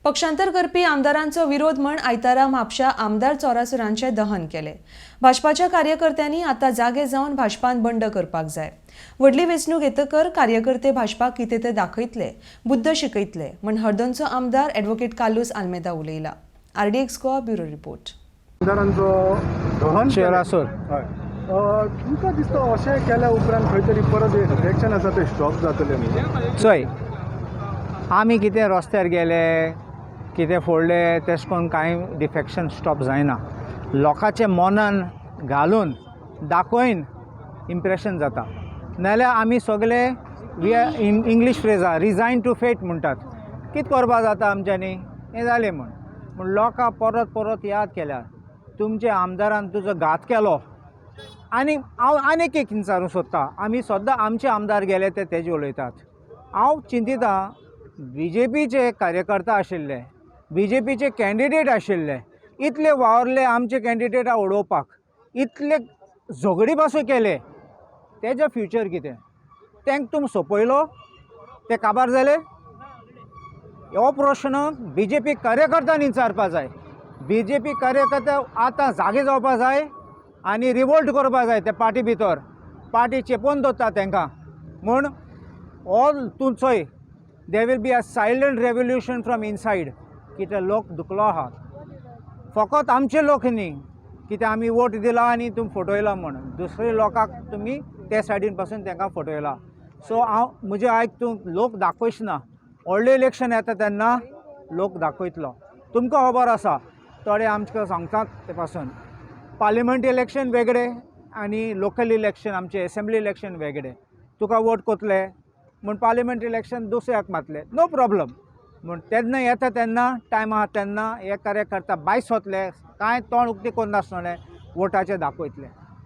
पक्षांतर करपी आमदारांचो विरोध म्हण आयतारा म्हापशा आमदार चोरासुरांचें दहन केलें. भाजपाच्या कार्यकर्त्यांनी आतां जागे जावन भाजपान बंड करपाक जाय. व्हडली वेंचणूक येतकर कार्यकर्ते भाजपाक कितें तें दाखयतले, बुद्द शिकयतले म्हण हळदणचो आमदार एडवोकेट कार्लूस आल्मेदा उलयला. RDX Goa, bureau report. आमदारांचो दहन केलें. शेरासूर. हय, तुमकां दिसता अशें केल्या उपरांत खंय तरी परत इलेक्शन आसा तें स्टॉप जातलें म्हणून? चोय, आमी कितें रस्त्यार गेले, कितें फोडले, तेश कोन्न कांय डिफेक्शन स्टॉप जायना. लोकांचे मनान घालून दाखोवन इम्प्रेशन जाता. नाल्यार आमी सगले we are English phrase आहा, रिजायन टू फेट म्हणटात. कितें करपा जाता आमच्यांनी हें जालें म्हूण. पूण लोकां परत परत याद केल्यार तुमच्या आमदारान तुजो घात केलो. आनी हांव आनीक एक विचारूंक सोदतां, आमी सद्दां आमचे आमदार गेले ते तेजे उलयतात. हांव चिंतिता, बीजेपीचे कार्यकर्ता आशिल्ले, बीजेपीचे कॅन्डिडेट आशिल्ले, इतले वावरले आमचे कॅन्डिडेटा उडोवपाक, इतले झगडी पासून केले, तेजे फ्युचर कितें? तांकां तुमी सोंपयलो, ते काबार जाले. हो प्रश्न बीजेपी कार्यकर्त्यांनी विचारपा जाय. बीजेपी कार्यकर्ते आतां जागे जावपा जाय आनी रिवोल्ट करपा जाय. ते पार्टी भितर पार्टी चेपोवन दवरता तांकां म्हूण ऑल. तूं चोय, there will be a silent revolution from inside. कित्याक लोक दुखलो आहा. फकत आमचे लोक न्ही, कित्याक आमी वोट दिला आनी तुमी फटयला म्हूण दुसरे लोकांक तुमी ते सायडीन पासून तांकां फटयला. सो हांव म्हजें आयक, तूं लोक दाखयच ना. व्हडलें इलेक्शन येता तेन्ना लोक दाखयतलो. तुमकां खबर आसा, थोडे आमकां सांगतात ते पासून, पार्लिमेंट इलेक्शन वेगळे आनी लोकल इलेक्शन, आमचे एसेंब्ली इलेक्शन वेगळे. तुका वोट कोतले म्हूण पार्लिमेंट इलेक्शन दुसऱ्याक मातले, नो प्रॉब्लम. म्हूण तेन्ना येता तेन्ना टायम आहा तेन्ना हे कार्यकर्ता बायस वतले, कांय तोंड उक्तें करनासतलें, वोटाचें दाखयतले.